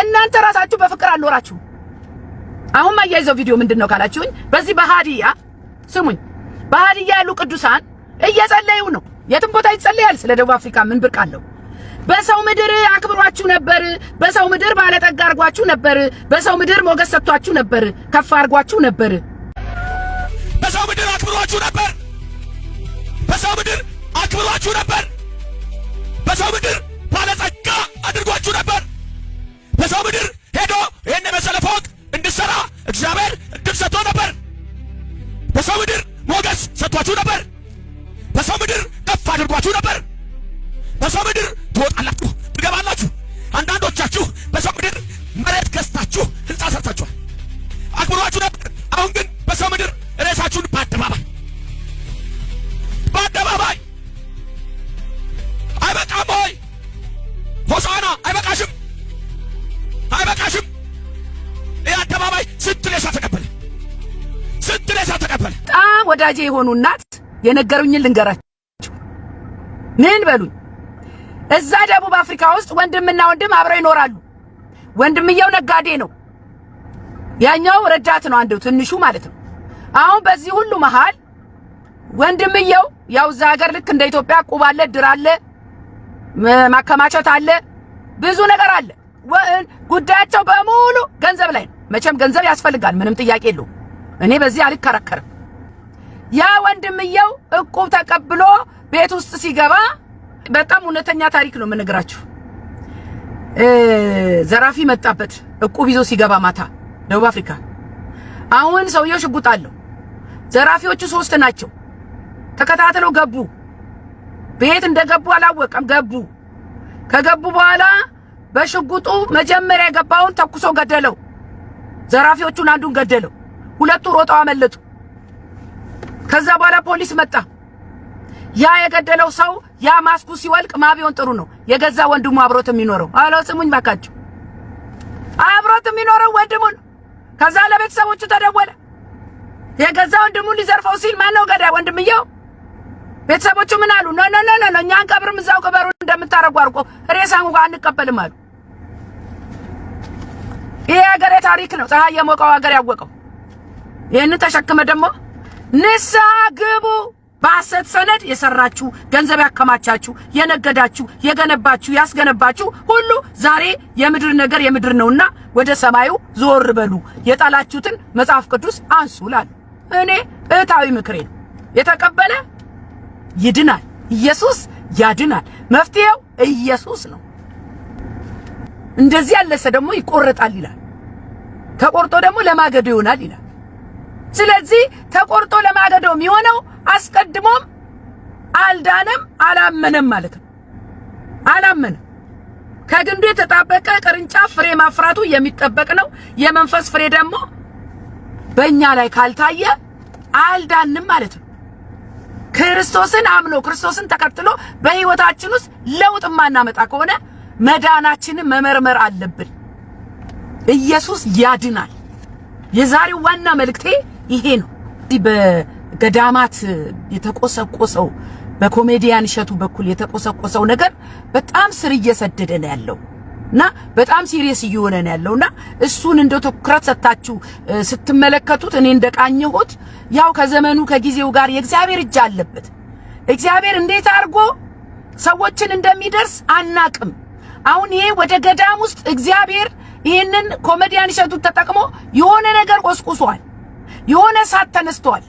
እናንተ ራሳችሁ በፍቅር አልኖራችሁም። አሁን ማያይዘው ቪዲዮ ምንድን ነው ካላችሁኝ፣ በዚህ በሃዲያ ስሙኝ፣ በሃዲያ ያሉ ቅዱሳን እየጸለዩ ነው። የትም ቦታ ይጸለያል። ስለ ደቡብ አፍሪካ ምን ብርቅ አለው? በሰው ምድር አክብሯችሁ ነበር። በሰው ምድር ባለጠጋ አድርጓችሁ ነበር። በሰው ምድር ሞገስ ሰጥቷችሁ ነበር። ከፍ አድርጓችሁ ነበር። በሰው ምድር አክብሯችሁ ነበር። በሰው ምድር አክብሯችሁ ነበር። በሰው ምድር ባለጸጋ አድርጓችሁ ነበር። በሰው ምድር ሄዶ ይህን የመሰለ ፎቅ እንድሰራ እግዚአብሔር እድል ሰጥቶ ነበር። በሰው ምድር ሞገስ ሰጥቷችሁ ነበር። በሰው ምድር ከፍ አድርጓችሁ ነበር። በሰው ምድር ትወጣላችሁ፣ ትገባላችሁ። አንዳንዶቻችሁ በሰው ምድር መሬት ገዝታችሁ ህንፃ ሰርታችኋል። አክብሯችሁ ነበር። አሁን ግን በሰው ምድር ሬሳችሁን በአደባባይ በአደባባይ። አይበቃም ወይ? ሆሳዕና አይበቃሽም? አይበቃሽም? ይህ አደባባይ ስንት ሬሳ ተቀበለ? ስንት ሬሳ ተቀበለ? በጣም ወዳጄ የሆኑ እናት የነገሩኝን ልንገራችሁ። ምን በሉኝ፣ እዛ ደቡብ አፍሪካ ውስጥ ወንድምና ወንድም አብረው ይኖራሉ። ወንድምየው ነጋዴ ነው፣ ያኛው ረዳት ነው፣ አንዱ ትንሹ ማለት ነው። አሁን በዚህ ሁሉ መሃል ወንድምየው ያው እዛ ሀገር ልክ እንደ ኢትዮጵያ ቁብ አለ፣ ድር አለ፣ ማከማቸት አለ፣ ብዙ ነገር አለ። ጉዳያቸው በሙሉ ገንዘብ ላይ ነው። መቼም ገንዘብ ያስፈልጋል፣ ምንም ጥያቄ የለውም። እኔ በዚህ አልከራከርም። ያ ወንድምየው እቁብ ተቀብሎ ቤት ውስጥ ሲገባ፣ በጣም እውነተኛ ታሪክ ነው የምነግራችሁ። ዘራፊ መጣበት እቁብ ይዞ ሲገባ ማታ ደቡብ አፍሪካ። አሁን ሰውየው ሽጉጥ አለው። ዘራፊዎቹ ሶስት ናቸው። ተከታትለው ገቡ። ቤት እንደገቡ አላወቀም። ገቡ። ከገቡ በኋላ በሽጉጡ መጀመሪያ የገባውን ተኩሶ ገደለው። ዘራፊዎቹን አንዱን ገደለው። ሁለቱ ሮጠው አመለጡ። ከዛ በኋላ ፖሊስ መጣ። ያ የገደለው ሰው ያ ማስኩ ሲወልቅ ማቢሆን ጥሩ ነው፣ የገዛ ወንድሙ አብሮት የሚኖረው። አሎ ስሙኝ ባካችሁ። አብሮት የሚኖረው ወንድሙ ነው። ከዛ ለቤተሰቦቹ ተደወለ። የገዛ ወንድሙን ሊዘርፈው ሲል ማነው ገዳይ? ወንድምየው። ቤተሰቦቹ ምን አሉ? No, no, no, no፣ እኛ አንቀብርም፣ እዛው ቅበሩ፣ እንደምታረጉ አድርጎ ሬሳ እንኳን አንቀበልም አሉ። ይሄ ሀገሬ ታሪክ ነው። ፀሐይ የሞቀው ሀገር ያወቀው። ይህንን ተሸክመ ደግሞ ንስሐ ግቡ። በሐሰት ሰነድ የሰራችሁ፣ ገንዘብ ያከማቻችሁ፣ የነገዳችሁ፣ የገነባችሁ፣ ያስገነባችሁ ሁሉ ዛሬ የምድር ነገር የምድር ነውና ወደ ሰማዩ ዞር በሉ፣ የጣላችሁትን መጽሐፍ ቅዱስ አንሱ እላለሁ። እኔ እህታዊ ምክሬ ነው። የተቀበለ ይድናል። ኢየሱስ ያድናል። መፍትሄው ኢየሱስ ነው። እንደዚህ ያለሰ ደግሞ ይቆረጣል ይላል። ተቆርጦ ደግሞ ለማገዶ ይሆናል ይላል። ስለዚህ ተቆርጦ ለማገዶ የሚሆነው አስቀድሞም አልዳነም፣ አላመነም ማለት ነው። አላመነም። ከግንዱ የተጣበቀ ቅርንጫፍ ፍሬ ማፍራቱ የሚጠበቅ ነው። የመንፈስ ፍሬ ደግሞ በእኛ ላይ ካልታየ አልዳንም ማለት ነው። ክርስቶስን አምኖ ክርስቶስን ተከትሎ በሕይወታችን ውስጥ ለውጥ የማናመጣ ከሆነ መዳናችንን መመርመር አለብን። ኢየሱስ ያድናል። የዛሬው ዋና መልእክቴ ይሄ ነው። በገዳማት የተቆሰቆሰው፣ በኮሜዲያን እሸቱ በኩል የተቆሰቆሰው ነገር በጣም ስር እየሰደደ ነው ያለው እና በጣም serious እየሆነ ነው ያለውና እሱን እንደ ትኩረት ሰጥታችሁ ስትመለከቱት እኔ እንደቃኘሁት ያው ከዘመኑ ከጊዜው ጋር የእግዚአብሔር እጅ አለበት። እግዚአብሔር እንዴት አድርጎ ሰዎችን እንደሚደርስ አናቅም። አሁን ይሄ ወደ ገዳም ውስጥ እግዚአብሔር ይህንን ኮሜዲያን እሸቱን ተጠቅሞ የሆነ ነገር ቆስቁሷል። የሆነ እሳት ተነስቷል።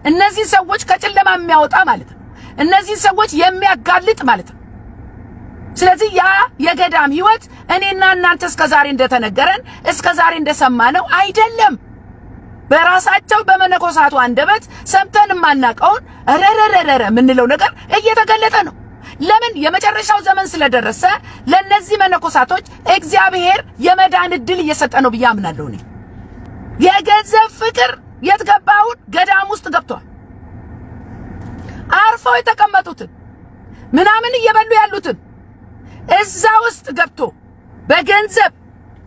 እነዚህ ሰዎች ከጨለማ የሚያወጣ ማለት ነው። እነዚህ ሰዎች የሚያጋልጥ ማለት ነው። ስለዚህ ያ የገዳም ህይወት እኔና እናንተ እስከዛሬ እንደተነገረን፣ እስከዛሬ እንደሰማነው አይደለም። በራሳቸው በመነኮሳቱ አንደበት ሰምተን የማናውቀውን ረረረረረ የምንለው ነገር እየተገለጠ ነው። ለምን? የመጨረሻው ዘመን ስለደረሰ ለነዚህ መነኮሳቶች እግዚአብሔር የመዳን እድል እየሰጠ ነው ብዬ አምናለሁ። እኔ የገንዘብ ፍቅር የት ገባውን ገዳም ውስጥ ገብቷል። አርፈው የተቀመጡትን፣ ምናምን እየበሉ ያሉትን እዛ ውስጥ ገብቶ በገንዘብ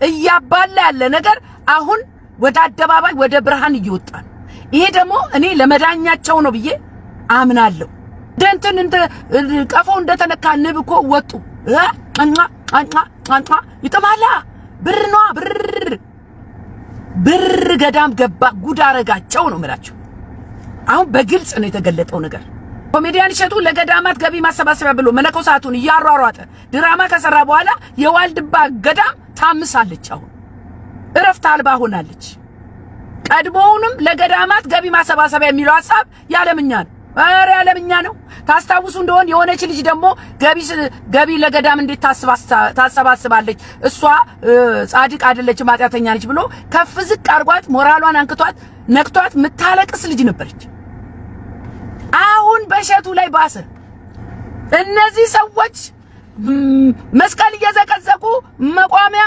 እያባላ ያለ ነገር አሁን ወደ አደባባይ ወደ ብርሃን እየወጣ ነው። ይሄ ደግሞ እኔ ለመዳኛቸው ነው ብዬ አምናለሁ። ደንትን እንደ ቀፎ እንደተነካ ንብ እኮ ወጡ። ይጥማላ ብር ነዋ፣ ብር ብር ገዳም ገባ፣ ጉድ አረጋቸው ነው የምላቸው። አሁን በግልጽ ነው የተገለጠው ነገር። ኮሜዲያን እሸቱ ለገዳማት ገቢ ማሰባሰቢያ ብሎ መነኮሳቱን እያሯሯጠ ድራማ ከሰራ በኋላ የዋልድባ ገዳም ታምሳለች። አሁን እረፍት አልባ ሆናለች። ቀድሞውንም ለገዳማት ገቢ ማሰባሰቢያ የሚለው ሀሳብ ያለምኛ ነው። ኧረ ያለምኛ ነው። ታስታውሱ እንደሆን የሆነች ልጅ ደግሞ ገቢ ለገዳም እንዴት ታሰባስባለች? እሷ ጻድቅ አይደለችም፣ ኃጢአተኛ ነች ብሎ ከፍ ዝቅ አድርጓት ሞራሏን አንክቷት ነክቷት ምታለቅስ ልጅ ነበረች። አሁን በእሸቱ ላይ ባሰ። እነዚህ ሰዎች መስቀል እየዘቀዘቁ መቋሚያ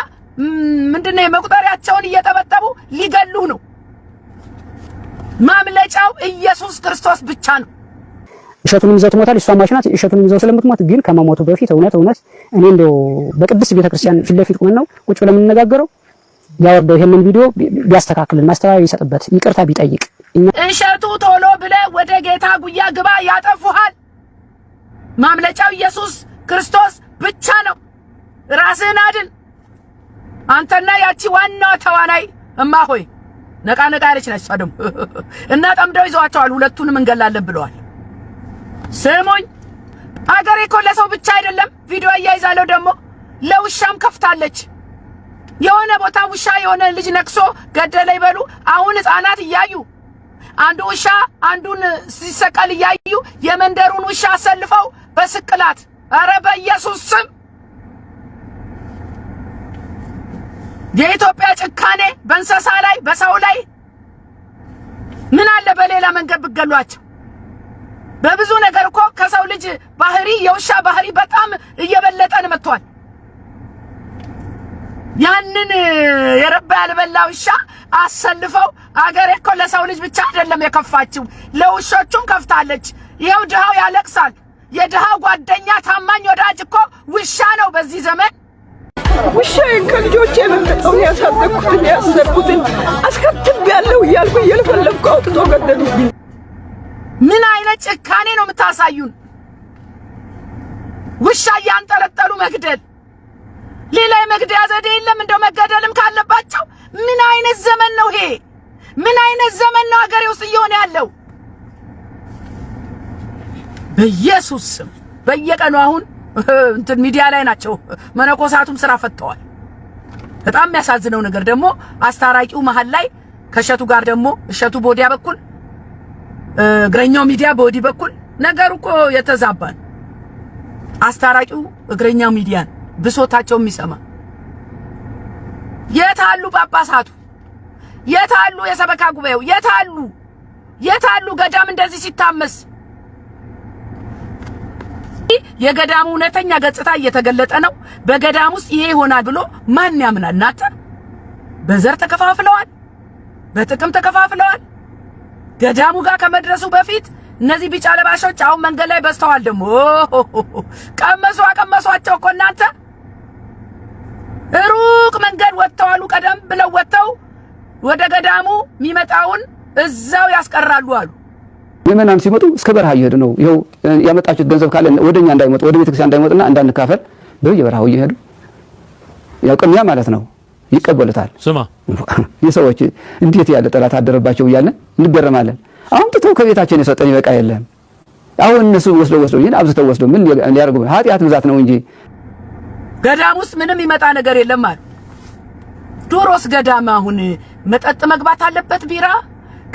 ምንድነው መቁጠሪያቸውን እየጠበጠቡ ሊገሉ ነው። ማምለጫው ኢየሱስ ክርስቶስ ብቻ ነው። እሸቱንም ይዘው ትሞታለች፣ እሷ ሟች ናት። እሸቱንም ይዘው ስለምትሞት ግን ከመሞቱ በፊት እውነት እውነት እኔ እንደው በቅድስት ቤተክርስቲያን ፊት ለፊት ቁመን ነው ቁጭ ብለን የምንነጋገረው፣ ያወርደው ይሄንን ቪዲዮ ቢያስተካክልን፣ ማስተባበያ ቢሰጥበት፣ ይቅርታ ቢጠይቅ። እሸቱ ቶሎ ብለህ ወደ ጌታ ጉያ ግባ፣ ያጠፉሃል። ማምለጫው ኢየሱስ ክርስቶስ ብቻ ነው። ራስህን አድን። አንተና ያቺ ዋናዋ ተዋናይ እማ ሆይ ነቃ ነቃ ያለች ናት። እሷ ደግሞ እና ጠምደው ይዘዋቸዋል። ሁለቱንም እንገላለን ብለዋል። ስሙኝ፣ አገሬ እኮ ለሰው ብቻ አይደለም። ቪዲዮ አያይዛለሁ ደግሞ ለውሻም ከፍታለች። የሆነ ቦታ ውሻ የሆነ ልጅ ነክሶ ገደለ ይበሉ። አሁን ህፃናት እያዩ አንዱ ውሻ አንዱን ሲሰቀል እያዩ የመንደሩን ውሻ አሰልፈው በስቅላት፣ ኧረ በኢየሱስ ስም፣ የኢትዮጵያ ጭካኔ በእንስሳ ላይ በሰው ላይ ምን አለ በሌላ መንገድ ብገሏቸው። በብዙ ነገር እኮ ከሰው ልጅ ባህሪ የውሻ ባህሪ በጣም እየበለጠን መጥቷል። ያንን የረባ ያልበላ ውሻ አሰልፈው፣ አገሬ እኮ ለሰው ልጅ ብቻ አይደለም የከፋችው፣ ለውሾቹም ከፍታለች። ይኸው ድሃው ያለቅሳል። የድሃው ጓደኛ ታማኝ ወዳጅ እኮ ውሻ ነው በዚህ ዘመን። ውሻዬን ከልጆቼ የበለጠውን ያሳደግኩትን ያሰርኩትን አስከትቤያለሁ እያልኩ እየለፈለፍኩ አውጥቶ ገደሉብኝ። ምን አይነት ጭካኔ ነው የምታሳዩን? ውሻ እያንጠለጠሉ መግደል። ሌላ የመግደያ ዘዴ የለም? እንደው መገደልም ካለባቸው ምን አይነት ዘመን ነው ይሄ? ምን አይነት ዘመን ነው ሀገሬ ውስጥ እየሆነ ያለው? በኢየሱስ ስም፣ በየቀኑ አሁን እንትን ሚዲያ ላይ ናቸው። መነኮሳቱም ስራ ፈተዋል። በጣም የሚያሳዝነው ነገር ደግሞ አስታራቂው መሀል ላይ ከእሸቱ ጋር ደግሞ፣ እሸቱ በወዲያ በኩል፣ እግረኛው ሚዲያ በወዲህ በኩል፣ ነገሩ እኮ የተዛባ ነው። አስታራቂው እግረኛው ሚዲያን ብሶታቸው የሚሰማ። የት አሉ ጳጳሳቱ? የት አሉ የሰበካ ጉባኤው? የት አሉ? የት አሉ? ገዳም እንደዚህ ሲታመስ የገዳሙ እውነተኛ ገጽታ እየተገለጠ ነው። በገዳም ውስጥ ይሄ ይሆናል ብሎ ማን ያምናል? እናንተ በዘር ተከፋፍለዋል፣ በጥቅም ተከፋፍለዋል። ገዳሙ ጋር ከመድረሱ በፊት እነዚህ ቢጫ ለባሾች አሁን መንገድ ላይ በዝተዋል። ደግሞ ቀመሱ አቀመሷቸው እኮ እናንተ፣ ሩቅ መንገድ ወጥተዋሉ። ቀደም ብለው ወጥተው ወደ ገዳሙ የሚመጣውን እዛው ያስቀራሉ አሉ። ምዕመናን ሲመጡ እስከ በረሃ እየሄዱ ነው። ይኸው ያመጣችሁት ገንዘብ ካለ ወደኛ እንዳይመጡ፣ ወደ ቤተክርስቲያን እንዳይመጡና እንዳንካፈል በየበረሃው እየሄዱ ያው ቅሚያ ማለት ነው፣ ይቀበሉታል። ስማ። የሰዎች እንዴት ያለ ጠላት አደረባቸው እያለን እንገረማለን። አምጥተው ከቤታችን የሰጠን ይበቃ የለም። አሁን እነሱ ወስደው ወስደው ይህን አብዝተው ወስደው ምን ሊያደርጉ? ኃጢአት ብዛት ነው እንጂ። ገዳም ውስጥ ምንም ይመጣ ነገር የለም አሉ። ዶሮስ ገዳም አሁን መጠጥ መግባት አለበት፣ ቢራ፣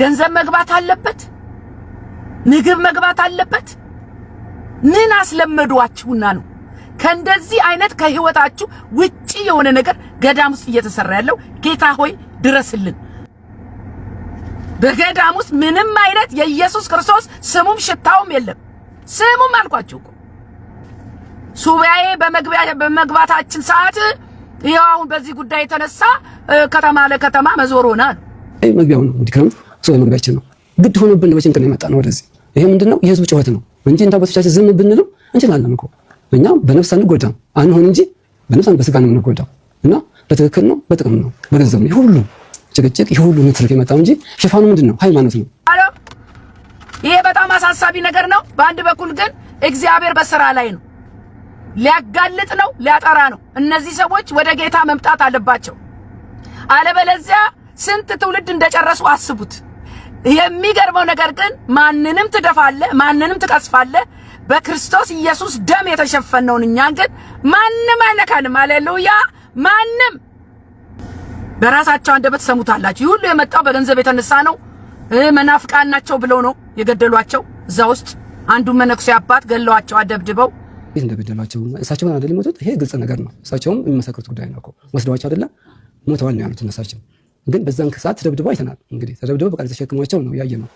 ገንዘብ መግባት አለበት፣ ምግብ መግባት አለበት። ምን አስለመዷችሁና ነው ከእንደዚህ አይነት ከህይወታችሁ ውጪ የሆነ ነገር ገዳም ውስጥ እየተሰራ ያለው? ጌታ ሆይ ድረስልን። በገዳም ውስጥ ምንም አይነት የኢየሱስ ክርስቶስ ስሙም ሽታውም የለም። ስሙም አልኳችሁ እኮ፣ ሱባኤ በመግቢያ በመግባታችን ሰዓት ይኸው አሁን በዚህ ጉዳይ የተነሳ ከተማ ለከተማ መዞር ሆነ አሉ። መግቢያው ነው እንግዲህ፣ ክረምት ሱባኤ መግቢያችን ነው። ግድ ሆኖብን በጭንቅ ነው የመጣ ነው ወደዚህ። ይሄ ምንድነው? የህዝቡ ጩኸት ነው እንጂ እንደ አባቶቻችን ዝም ብንልም እንችላለን እኮ። እኛ በነፍስ አንጎዳም፣ አንሆን እንጂ በነፍስ በስጋ ነው የምንጎዳው። እና በትክክል ነው፣ በጥቅም ነው፣ በገንዘብ ነው ይህ ሁሉ ጭቅጭቅ፣ ይህ ሁሉ ንትርክ የመጣው እንጂ ሽፋኑ ምንድን ነው? ሃይማኖት ነው። አሎ፣ ይሄ በጣም አሳሳቢ ነገር ነው። በአንድ በኩል ግን እግዚአብሔር በስራ ላይ ነው። ሊያጋልጥ ነው፣ ሊያጠራ ነው። እነዚህ ሰዎች ወደ ጌታ መምጣት አለባቸው። አለበለዚያ ስንት ትውልድ እንደጨረሱ አስቡት። የሚገርመው ነገር ግን ማንንም ትደፋለህ፣ ማንንም ትቀስፋለህ። በክርስቶስ ኢየሱስ ደም የተሸፈነውን እኛን ግን ማንም አይነካንም። ሃሌሉያ! ማንም በራሳቸው አንደበት ሰሙታላችሁ። ይህ ሁሉ የመጣው በገንዘብ የተነሳ ነው። መናፍቃን ናቸው ብለው ነው የገደሏቸው። እዛ ውስጥ አንዱ መነኩሴ አባት ገለዋቸው አደብድበው። እንዴት እንደገደሏቸው እሳቸው አይደል የሞቱት? ይሄ ግልጽ ነገር ነው። እሳቸውም የሚመሰክሩት ጉዳይ ነው እኮ፣ ወስደዋቸው አይደለም ሞተዋል ነው ያሉት እነሳቸው። ግን በዛን ሰዓት ተደብድበው አይተናል። እንግዲህ ተደብድበው በቃሬዛ ተሸክሟቸው ነው ያየነው።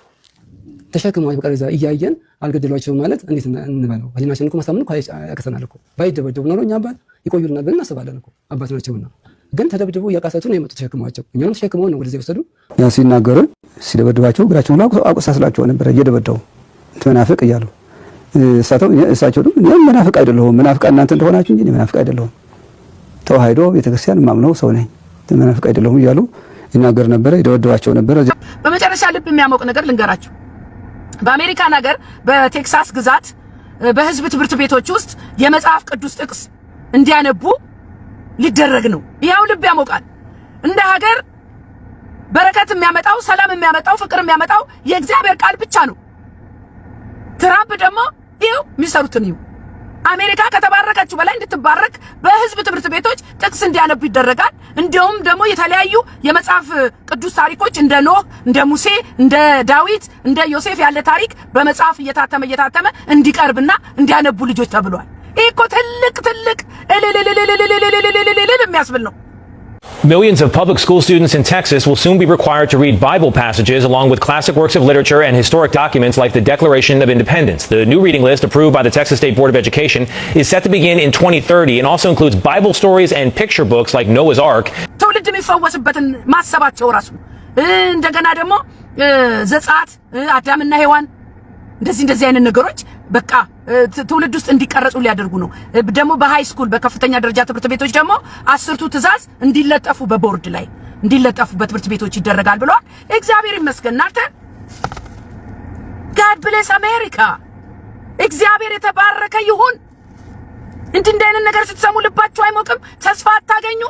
ተሸክሟቸው በቃሬዛ እያየን አልገደሏቸውም ማለት እንዴት እንበለው? ህሊናችን እኮ ማሳመን እኮ ያቅተናል እኮ። ባይደበደቡ ኖሮ እኛ አባት ይቆዩልናል ብለን እናስባለን እኮ፣ አባት ናቸውና። ግን ተደብድበው እያቃሰቱ ነው የመጡት ተሸክሟቸው። እኛንም ተሸክመው ነው ወደዚህ የወሰዱ። ያ ሲናገሩ ሲደበድባቸው እግራቸውን ሁሉ አቆሳስላቸው ነበረ እየደበደቡ፣ መናፍቅ እያሉ። እሳቸው ደግሞ እኔ መናፍቅ አይደለሁም፣ መናፍቃን እናንተ እንደሆናችሁ እንጂ እኔ መናፍቅ አይደለሁም፣ ተዋህዶ ቤተክርስቲያን የማምነው ሰው ነኝ፣ መናፍቅ አይደለሁም እያሉ ይናገር ነበረ፣ ይደበድባቸው ነበረ። በመጨረሻ ልብ የሚያሞቅ ነገር ልንገራችሁ። በአሜሪካን ሀገር በቴክሳስ ግዛት በህዝብ ትምህርት ቤቶች ውስጥ የመጽሐፍ ቅዱስ ጥቅስ እንዲያነቡ ሊደረግ ነው። ይኸው ልብ ያሞቃል። እንደ ሀገር በረከት የሚያመጣው፣ ሰላም የሚያመጣው፣ ፍቅር የሚያመጣው የእግዚአብሔር ቃል ብቻ ነው። ትራምፕ ደግሞ ይኸው የሚሰሩትን ይኸው፣ አሜሪካ ከተባረከችው በላይ እንድትባረክ በህዝብ ትምህርት ቤቶች ጥቅስ እንዲያነቡ ይደረጋል። እንዲሁም ደግሞ የተለያዩ የመጽሐፍ ቅዱስ ታሪኮች እንደ ኖህ፣ እንደ ሙሴ፣ እንደ ዳዊት፣ እንደ ዮሴፍ ያለ ታሪክ በመጽሐፍ እየታተመ እየታተመ እንዲቀርብና እንዲያነቡ ልጆች ተብሏል። ይህ እኮ ትልቅ ትልቅ እልልልልልልልልልልል የሚያስብል ነው። Millions of public school students in Texas will soon be required to read Bible passages along with classic works of literature and historic documents like the Declaration of Independence. The new reading list approved by the Texas State Board of Education is set to begin in 2030 and also includes Bible stories and picture books like Noah's Ark. ትውልድ የሚፈወስበትን ማሰባቸው ራሱ፣ እንደገና ደግሞ ዘጸአት፣ አዳምና ሔዋን፣ እንደዚህ እንደዚህ አይነት ነገሮች በቃ። ትውልድ ውስጥ እንዲቀረጹ ሊያደርጉ ነው። ደግሞ በ high school፣ በከፍተኛ ደረጃ ትምህርት ቤቶች ደግሞ አስርቱ ትእዛዝ እንዲለጠፉ፣ በቦርድ ላይ እንዲለጠፉ በትምህርት ቤቶች ይደረጋል ብለዋል። እግዚአብሔር ይመስገን። እናንተ God bless America። እግዚአብሔር የተባረከ ይሁን። እንዲህ እንዲህ አይነት ነገር ስትሰሙ ልባችሁ አይሞቅም? ተስፋ አታገኙ?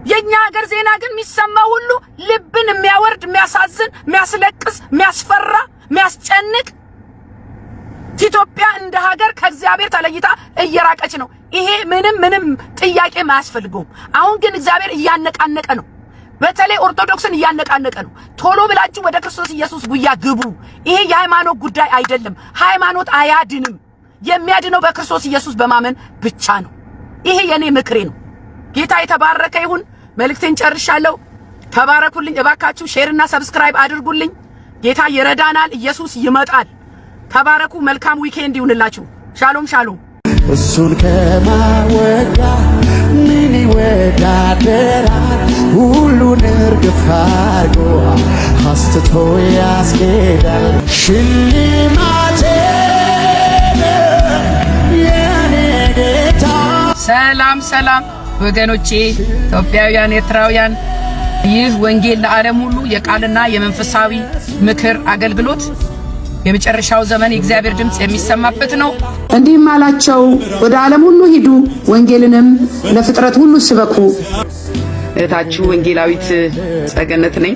የኛ ሀገር ዜና ግን የሚሰማው ሁሉ ልብን የሚያወርድ፣ የሚያሳዝን፣ የሚያስለቅስ፣ የሚያስፈራ፣ የሚያስጨንቅ። ኢትዮጵያ እንደ ሀገር ከእግዚአብሔር ተለይታ እየራቀች ነው። ይሄ ምንም ምንም ጥያቄ አያስፈልገውም። አሁን ግን እግዚአብሔር እያነቃነቀ ነው። በተለይ ኦርቶዶክስን እያነቃነቀ ነው። ቶሎ ብላችሁ ወደ ክርስቶስ ኢየሱስ ጉያ ግቡ። ይሄ የሃይማኖት ጉዳይ አይደለም። ሃይማኖት አያድንም። የሚያድነው በክርስቶስ ኢየሱስ በማመን ብቻ ነው። ይሄ የኔ ምክሬ ነው። ጌታ የተባረከ ይሁን። መልእክቴን ጨርሻለሁ። ተባረኩልኝ። እባካችሁ share ና subscribe አድርጉልኝ። ጌታ ይረዳናል። ኢየሱስ ይመጣል። ተባረኩ። መልካም weekend ይሁንላችሁ። ሻሎም ሻሎም። እሱን ከማወቅ ጋር ምን ይወዳደራል? ሁሉን እርግፍ አድርጎ አስትቶ ያስኬዳል። ሽልማቴ የኔ ጌታ። ሰላም ሰላም ወገኖቼ፣ ኢትዮጵያውያን፣ ኤርትራውያን፣ ይህ ወንጌል ለዓለም ሁሉ የቃልና የመንፈሳዊ ምክር አገልግሎት የመጨረሻው ዘመን የእግዚአብሔር ድምፅ የሚሰማበት ነው። እንዲህም አላቸው፣ ወደ ዓለም ሁሉ ሂዱ፣ ወንጌልንም ለፍጥረት ሁሉ ስበኩ። እህታችሁ ወንጌላዊት ጸገነት ነኝ።